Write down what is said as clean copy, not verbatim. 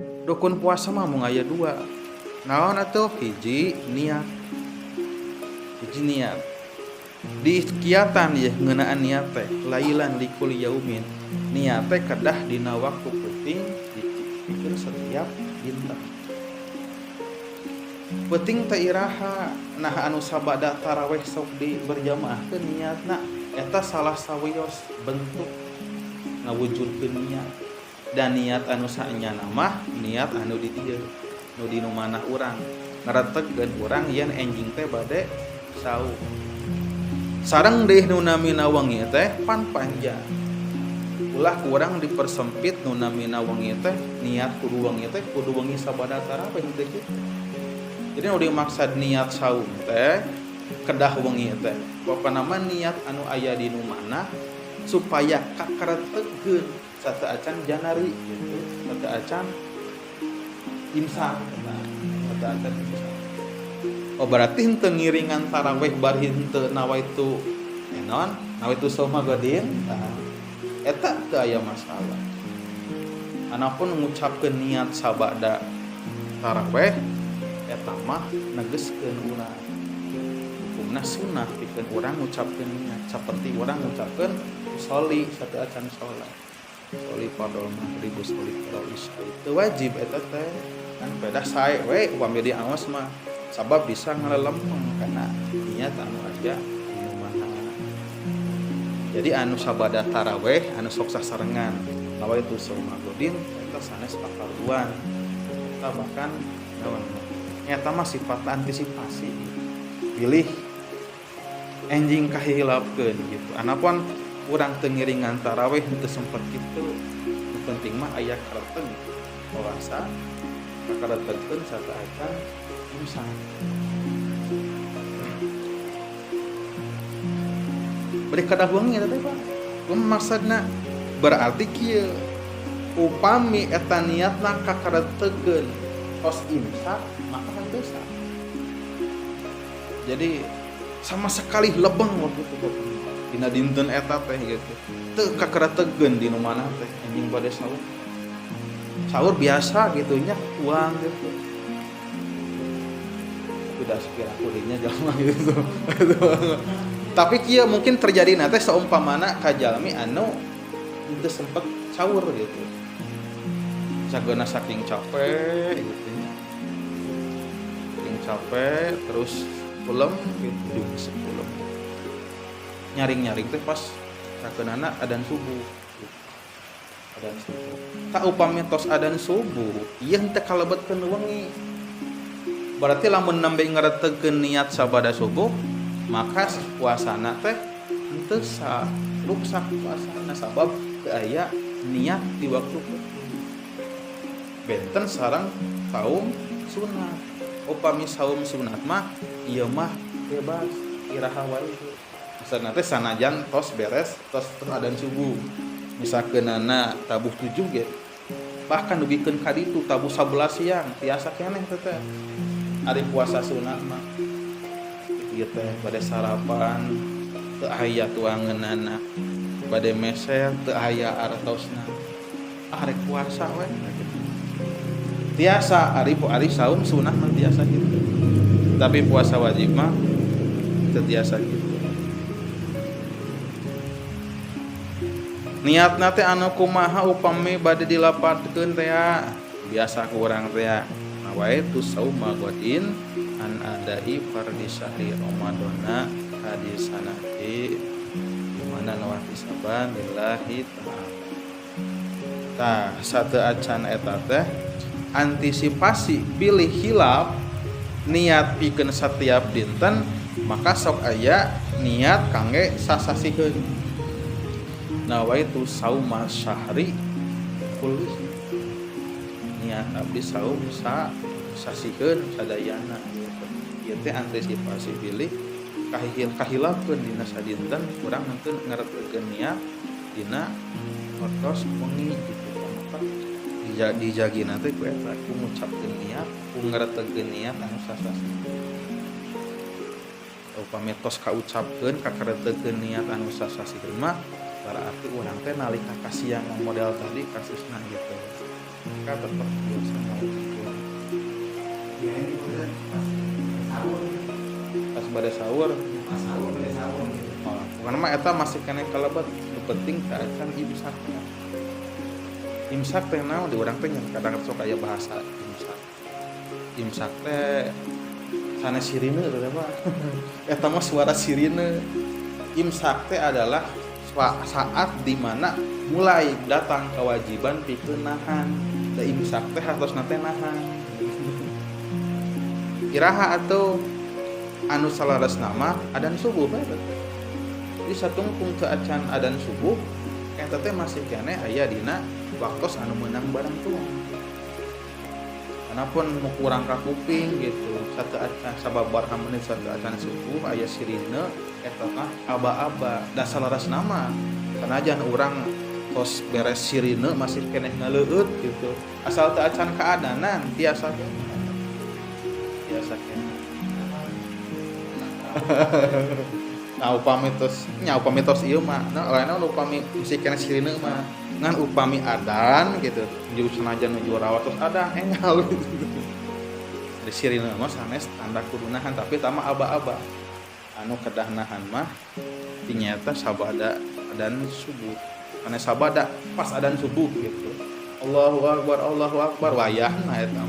Rukun puasa mah mung aya dua. Naon atuh? Hiji niat. Hiji niat. Dikiatan ye ngeunaan niat teh lailan likulli yaumin. Niat teh kedah dina waktu peuting dipikeun setiap dinten. Peuting teh iraha, nah anu sabada taraweh sok di berjamaahkeun niatna eta salah sawios bentuk ngawujudkeun niat. Dan niat anu saenyana mah niat anu di dieu nu di nu manah urang ngaretegkeun urang yen enjing teh bade saum. Sareng deui nu namina wengi teh pan panjang. Ulah kurang dipersempit nu namina wengi teh niat kudu wengi teh kudu wengi sabada taraweh teh kitu. Jadi nu dimaksad niat saum teh kedah wengi teh pokona mah niat anu aya di nu manah supaya kakaretegkeun sateuacan janari gitu, sateuacan imsak, nah, sateuacan imsak. Oh berarti henteu ngiringan taraweh bari henteu nawaitu naon nawaitu sauma godin, nah, eta teu aya masalah. Anapun ngucapkeun niat sabada taraweh eta mah negeskeun urang. Hukumna sunnah pikeun urang ngucapkeun niat saperti urang ngucapkeun sholli sateuacan salat. Sholli fardhu maghrib, sholli fardhu isya itu wajib eta teh kan beda sae we upami diaos mah sabab bisa ngalelempeng kana niat anu aya di mana. Jadi anu sabada taraweh anu sok sasarengan nawaitu sauma godin eta sanes pafarduan eta bahkan naon eta mah sifat antisipasi pilih enjing kahilapkeun gitu. Anapun urang teu ngiringan taraweh henteu sempet kitu. Nu penting mah aya kareteg puasa kakaretegkeun sateuacan imsak. Bari kadah wengi eta teh Pak. Kumaha maksudna? Berarti kieu upami eta niatna kakaretegkeun tos imsak maka henteu sah. Jadi sama sekali lebeng waktu itu Bapak. Dina dinten eta teh gitu. Teu kakaretegkeun di nu mana teh anjing bade sahur. Sahur biasa gitu nya tuang gitu. Udah sepira kurinya jelema gitu. Tapi kieu mungkin terjadi teh saumpamana ka jalmi anu teu sempet sahur gitu. Sageuna saking capek gitu nya. Saking capek terus kulem gitu, duh kulem. Nyaring-nyaring teh pas sakeunana adan subuh gitu. Adan subuh. Tak upami tos adan subuh, ieu henteu kalebetkeun wengi. Berarti lamun nembe ngaretegkeun niat sabada subuh, maka puasana teh henteu sah, ruksak puasana sabab teu aya niat di waktu peuting. Benten sareng saum sunat. Upami saum sunat mah ieu mah bebas iraha wae. Misalna teh sanajan tos beres tos adan subuh. Misalkeunana tabuh 7 ge bahkan dugikeun ka ditu tabuh 11 siang tiasa keneh teh teh. Ari puasa sunat mah ieu teh bade sarapan teu aya tuangeunana, bade meser teu aya artosna. Ah rek puasa we gitu. Tiasa ari ari saum sunah mah tiasa gitu. Tapi puasa wajib mah teu tiasa gitu. Niatna teh anu kumaha upami bade dilapatkeun teh biasa ku urang teh nawaitu sauma godin an adai fardhi syahri ramadhana hadis sanati dimana nawahtisaban lillahi ta'ala. Tah sateuacan eta teh antisipasi pilih hilaf niat pikeun setiap dinten maka sok aya niat kangge sasasikeun. Nawaitu sauma syahri kullihi. Niat abdi saum sa sasikeun sadayana gitu. Ieu teh antisipasi bilih kahihil kahilafkeun dina sadinten urang henteu ngaretegkeun niat dina waktos wengi gitu. Maka dijagina teh ku eta ku ngucapkeun niat, ku ngaretegkeun niat anu sasasikeun. Upami tos kaucapkeun kakaretegkeun niat anu sasasikeun mah berarti urang teh nalika kasiangan model tadi kasusna gitu. Maka tetap biasa ngawujudkeun. Ya, ini udah pas sahur. Pas bade sahur. Pas sahur, bade sahur gitu. Oh, bukan mah eta masih keneh kalebet. Nu penting teu acan imsakna. Imsak teh naon? Di urang teh kadang sok aya bahasa imsak. Imsak teh sanes sirine teh, Pak. Eta mah suara sirine. Imsak teh adalah saat dimana mulai datang kewajiban pikeun nahan. Da imsak teh hartosna teh nahan. Iraha atuh anu salaresna mah adan subuh bae teh. Jadi satungtung teu acan adan subuh eta teh masih keneh aya dina waktos anu meunang barang tuang. Karena pun mau kurang ka kuping gitu, satu acan sababaraha menit satu acan subuh aya sirine eta mah aba-aba. Da salaresna mah sanajan urang tos beres sirine masih keneh ngaleueut gitu, asal teu acan kaadanan tiasa keneh, tiasa keneh. Nah, upami tos nya, upami tos ieu mah, nah lainna upami masih keneh sirine mah, ngan upami adan gitu nuju sanajan nuju rawat tos adan enggal gitu. Dari sirine mah sanes tanda kudu nahan, tapi tama aba-aba. Anu kedah nahan mah ternyata sabada adan subuh, karena sabada pas adan subuh gitu, Allahu akbar, Allahu akbar, wayahna eta.